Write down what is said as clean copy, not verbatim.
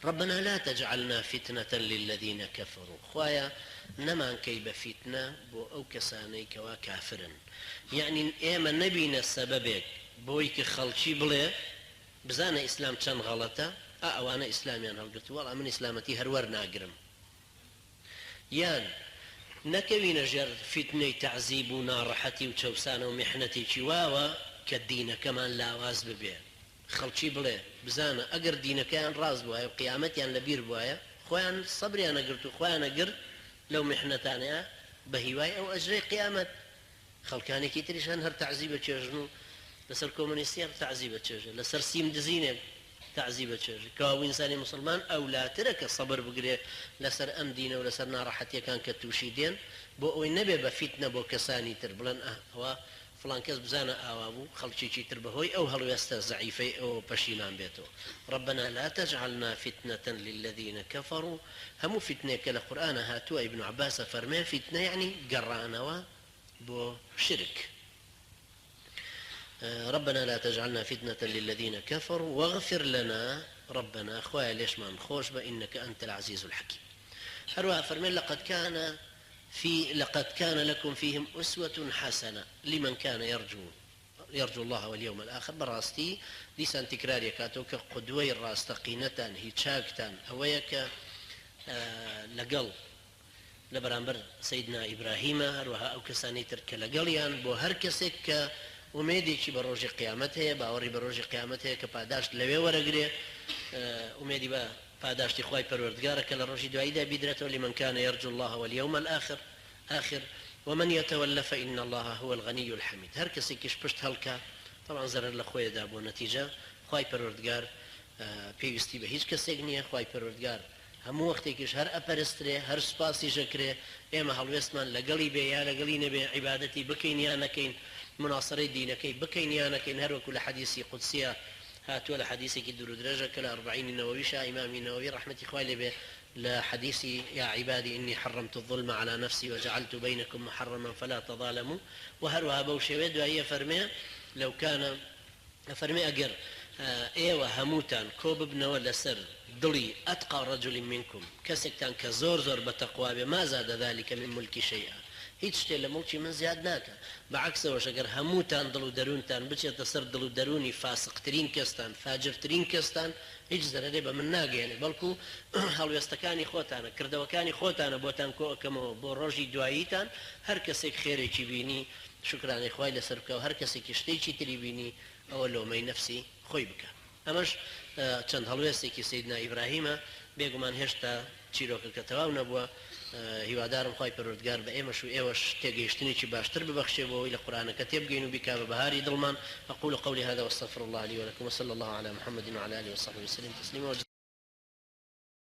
ربنا لا تجعلنا فتنة للذین کفروا خوایە نەمانکەی بە فیتنە بۆ ئەو کەسانەی کەوا کافرن یەعنی ئێمە نەبینە سەبەبێک بۆی کە خەڵکی بڵێ بزانە ئیسلام چەند غەڵەتە ئا ئەوانە ئیسلامیان هەڵگرتووە وەڵا من ئیسلامەتی هەر وەرناگرم یان نەکەوینە ژێر فیتنەی تەعزیب و ناڕەحەتی و چەوسانە و میحنەتێکی واوە کە دینەکەمان لاواز ببێ خەڵکی بڵێ بزانە ئەگەر دینەکەیان ڕاست بوایە و قیامەتیان لە بیر بوایە خۆیان سەبریان ئەگرت و خۆیان ئەگرت لەو میحنەتانەیا بە هیوای ئەو ئەجرەی قیامەت. خەڵکانێکی تریش هەن هەر تەعزیب ئەچێژن و لەسەر کۆمۆنیستی هەر تەعزیب ئەچێژێ لەسەر سیم دزینێک تەعزیب ئەچێژێ. کەوابوو ئینسانی موسڵمان ئەولاترە کە سەبر بگرێ لەسەر ئەم دینە و لەسەر ناڕەحەتیەکان کە تووشی دێن بۆ ئەوەی نەبێ بە فیتنە بۆ کەسانی تر بڵێن ئه ئەوە فڵان کەس بزانە ئاوا بوو خەڵکێکی تر بەهۆی ئەو هەڵوێستە زەعیفەی ئەوەوە پەشیمان بێتەوە ربنا لا تجعلنا فتنە للذین کفروا هەموو فیتنەیەک کە لە قورئانا هاتووە ابن عباس ئەفەرمێ فیتنە یەعنی گەڕانەوە بۆ شرک ربنا لا تجعلنا فتنە للذین کفروا واغفر لنا ربنا خوایە لێشمان خۆش بە انک انت العزیز الحکیم هەروەها فەرمێ لقد کان في لقد کان لکم فیهم اسوە حسنە لمن کان یرجو یرجو اللە والیوم الاخر بەڕاستی دیسان تکراری ئەکاتەوە کە قودوەی ڕاستەقینەتان هی چاکتان ئەوەیە کە لەگەڵ لە بەرامبەر سەیدنا ئیبراهیمە هەروەها ئەو کەسانەی تر کە لەگەڵیان بۆ هەر کەسێک کە ئومێدێکی بە ڕۆژی قیامەت هەیە باوەڕی بە ڕۆژی قیامەت هەیە کە پاداشت لەوێ وەرەگرێ ئومێدی بە پاداشتی خوای پەروەردگارە کە لە ڕۆژی دواییدا بیدرێتەوە لمن کان یرجو اللە والیوم الاخر آخر ومن یتول فان اللە هو الغنی الحمید هەر کەسێکیش پشت هەڵکا تەبعەن زەرەر لە خۆیەدا بۆ نەتیجە خوای پەروەردگار پێویستی بە هیچ کەسێک نییە خوای پەروەردگار هەموو وەختێکیش هەر ئەپەرسترێ هەر سوپاسیش ئەکرێ ئێمە هەڵوێستمان لەگەڵی بێ یا لەگەڵی نەبێ عیبادەتی بکەین یا نەکەین موناسەرەی دینەکەی بکەین یا نەکەین هەروەکو لە حەدیسی قودسیە هاتووە لە حەدیسێکی دوورودرێژە کە لە ئەربەعینی نەوەویشا ئیمامی نەوەوی ڕەحمەتی خوای لێ بێ لە حەدیسی یا عیبادی انی حرمت الظلم علی نفسی وجعلت بینکم محرما فلا تظالموا وە هەروەها بەو شێوەیە دوایی ئەفەرمێ لو کان ئەفەرمێ ئەگەر ئێوە هەمووتان کۆ ببنەوە لەسەر دڵی اتقی رجل منکم کەسێکتان کە زۆر زۆر بەتەقوا بێ ما زاد ذلک من ملکی شیئا هیچ شتێ لە موڵکی من زیاد ناکا، بە عەکسەوەش ئەگەر هەمووتان دڵ و دەروونتان بچێتە سەر دڵ و دەروونی فاسقترین کەستان، فاجرترین کەستان، هیچ زەرەرێ بە من ناگەیەنێ، بەڵکو هەڵوێستەکانی خۆتانە، کردەوەکانی خۆتانە بۆتان کۆ ئەکەمەوە بۆ ڕۆژی دواییتان، هەر کەسێک خێرێکی بینی شوکرانەی خوای لەسەر بکا و هەر کەسێکیش شتێکی تری بینی ئەوە لۆمەی نەفسی خۆی بکا. ئەمەش چەند هەڵوێستێکی سەیدنا ئیبراهیمە، بێگومان هێشتا چیرۆکەکە تەواو نەبووە، هیوادارم خوای پەروەردگار بە ئێمەش و ئێوەش تێگەیشتنێکی باشتر ببەخشێ بۆ ئەوەی لە قورئانەکە تێبگەین و بیکا بە بەهاری دڵمان، اقول قولی هذا واستغفر اللە لی ولکم وصلی اللە علی محمد وعلی آله وصحبه وسلم تسلیما.